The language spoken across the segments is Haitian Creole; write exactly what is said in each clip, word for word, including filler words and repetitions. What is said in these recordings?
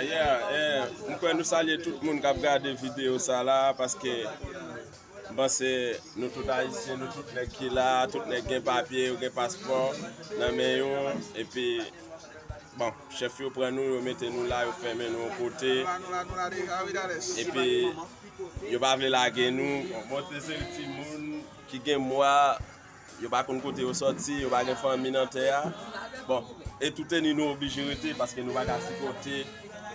Yeah, eh, m kwè nou salye tout moun k ap gade videyo sa la, paske m panse nou tout Ayisyen, nou tout nèg ki la, tout nèg gen papye, yo gen paspò nan men yo, epi, bon, chèf yo pran nou, yo mete nou la, yo fèmen nou yon kote, epi yo pa vle lage nou. Bon, bon, se, se timoun ki gen mwa, yo pa konn kote yo sòti, yo pa gen fanmi nan tè a. Bon, e tou teni nou oblije rete, paske nou pa ka sipòte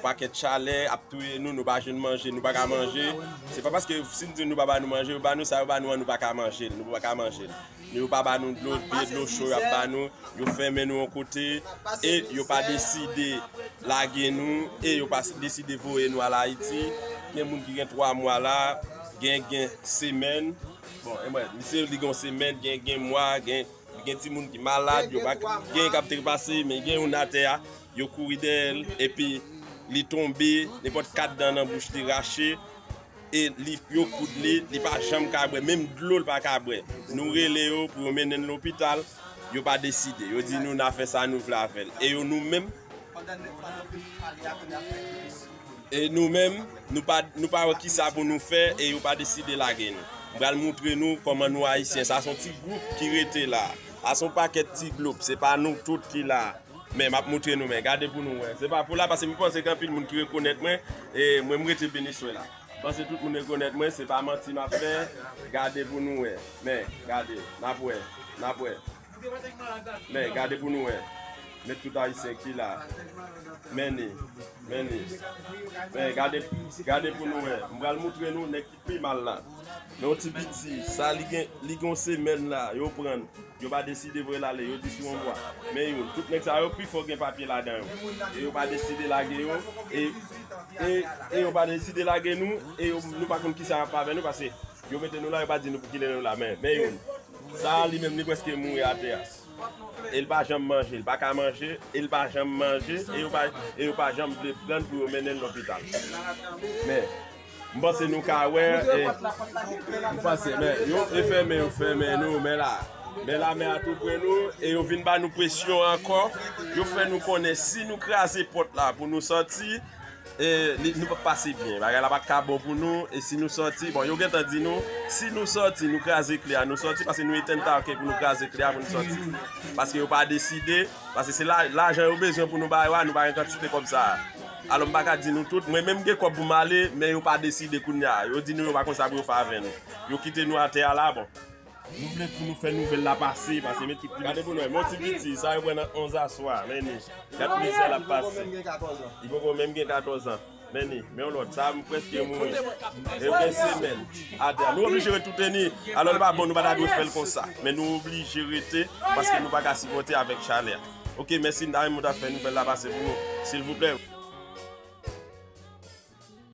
pakèt chalè ap touye nou, nou pa jwenn manje, nou pa ka manje. Se pa paske si n di nou pa ba nou manje, yo ba nou sa yo ba nou an, nou pa ka manje l, nou pa ka manje l. Yo pa ba nou dlo, vye dlo cho y ap ba nou, yo fèmen nou yon kote, e yo pa deside lage nou, e yo pa deside voye nou al Ayiti. Gen moun ki gen twa mwa la, gen, gen semèn. Bon, e mwen, misye li gen yon semèn, gen, gen mwa, gen, gen timoun ki malad, yo pa, gen k ap trepase, men gen youn atè a, yo kouri dèyè l, epi li tonbe, nenpòt kat dan nan bouch li rache, e li, yo koud li, li pa janm ka bwè, menm dlo l pa ka bwè. Nou rele yo pou yo mennen l lopital, yo pa deside. Yo di nou n a fè sa nou vle avè l. E yo nou menm, e nou menm, nou pa, nou pa wè kisa pou nou fè, e yo pa deside lage nou. M pral moutre nou kòman nou Ayisyen. Sa se yon ti gwoup ki rete la. A se yon pakèt ti gwoup, se pa nou tout ki la. Men, m ap moutre nou, men gade pou nou wè. Se pa pou la, paske m panse gen anpil moun ki rekonèt mwen, e mwen, m rete Beniswè la. M panse tout moun rekonèt mwen, se pa manti m ap fè. Gade pou nou wè. Men, gade, n ap wè, n ap wè. Men, gade pou nou wè. Men tout Ayisyen ki la. Men ni, men ni. Men, gade, gade pou nou wè. M pral moutre nou nèg ki pi mal la. Men yon ti piti, sa li gen, li gen yon semèn la, yo pran l. Yo pa deside voye l ale, yo di sou yon bwa. Men youn, tout nèg sa yo, pifò gen papye ladan yo. E yo pa deside lage yo, e, e, e yo pa deside lage nou, e yo, nou pa konn kisa y ap fè avè nou, paske yo mete nou la, yo pa di nou pou kilè nou la. Men, men youn, sa a li menm, li prèske mouri atè a. E l pa janm manje, l pa ka manje, e l pa janm manje, e yo pa, e yo pa janm vle pran l pou yo mennen l lopital. Men, m panse nou ka wè, e, m panse, men, yo, e fèmen, yo fèmen nou, men la, men la, men a tou pre nou, e yo vin ba nou presyon ankò, yo fè nou konnen si nou kraze pòt la pou nou sòti, e, li, nou p ap pase byen. Bagay la pa ka bon pou nou. E si nou sòti, bon, yo gentan di nou, si nou sòti, nou kraze kle a, nou sòti, paske nou etenn tanke pou nou kraze kle a, pou nou sòti. Paske yo pa deside, paske se la, lajan yo bezwen pou nou ba yo a, nou pa gen kantite kòb sa a. Alò, m pa ka di nou tout, mwen menm gen kòb pou m ale, men yo pa deside kounye a. Yo di nou yo pa konn sa pou yo fè avè nou. Yo kite nou atè a la, bon. Nou vle pou nou fè nouvèl la pase, pase men tout. Gade pou nou wè, men yon ti piti, sa yo pran nan onz aswè, men ni. Gad mizè l ap pase. Li poko menm gen katòz an. Men ni, men yon lòt, sa m prèske mouri. E yon semèn. Atè, nou oblije ret tou teni. Alò, li pa bon, nou pa ta dwe fè l konsa. Men nou oblije rete, paske nou pa ka sipòte avèk chalè a. Oke, mèsi, m ta renmen w ta fè nouvèl la pase pou nou. Silvouplè.